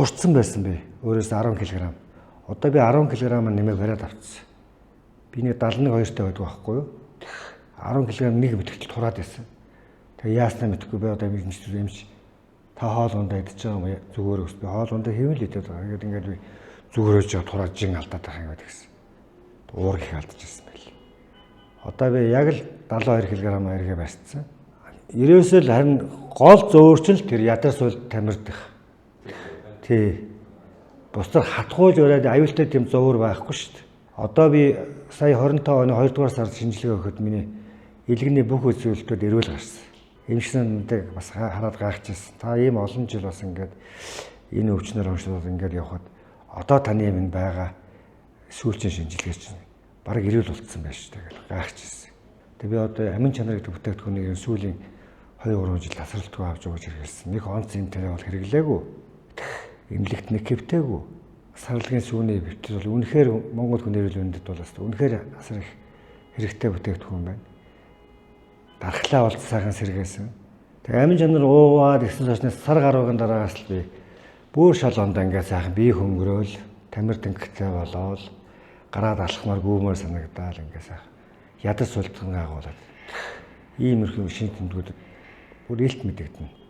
Турцсан байсан би. Өөрөөс 10 кг. Одоо би 10 кг нэмээ бариад авчихсан. Би нэг 71 2-тай байдаг байхгүй юу? 10 кг нэг мэтгэл тураад байсан. Тэгээ яаснаа мэдэхгүй би одоо эмч эмч та хоол ундаа идэж байгаа юм зүгээр өс би хоол ундаа хэвэн л идээд байгаа. Ингээд ингээд би зүгээр өж тураад жин алдаад байгаа юм гэдэг гэсэн. Уур их алдчихсан байл. Одоо би яг л 72 кг эргээ барьцсан. Ерөөсөө л харин гол зөөрчл тэр ядар сул тамирдах. Тий. Бусдаар хатгуулж өрөөд аюултай тийм зовөр байхгүй шүү дээ. Одоо би сая 25 оны 2 дугаар сард шинжилгээ өгөхөд миний илгэний бүх үзүүлэлтүүд эрүүл гарсан. Эмчнүүдийг бас хараад гайхчихсан. Та ийм олон жил бас ингээд энэ өвчнөр онцлоод ингээд явхад одоо таны юм байгаа сүүлчийн шинжилгээ чинь бараг эрүүл болцсон байж шүү дээ гэж гайхчихсан. Тэгээ би одоо амин чанар гэдэг бүтээгдэхүүнийг сүүлийн 2 3 жил тасралтгүй авч ууж хэрэгэлсэн. Нэг онц энэ бол хэрэглээгүй. Эмнэлэгт нэг хэвтээгүй. Сарлагын сүүний бэлтгэл бол үнэхээр Монгол хүн эрүүл мэндэд бол бас үнэхээр асар их хэрэгтэй бүтээгдэхүүн байна. Дархлаа бол сайхан сэргээсэн. Тэгээ амин чанар уугаад ихсэн цаашнаас сар гаруйн дараагаас л би бүр шал ондоо ингээд сайхан бие хөнгөрөөл тамир тэнгэртэй болоод гараад алхмаар гүмээр санагдаал ингээд сайхан ядаж сулдхан агуулад иймэрхүү шин тэмдгүүд бүр илт мэдэгдэнэ.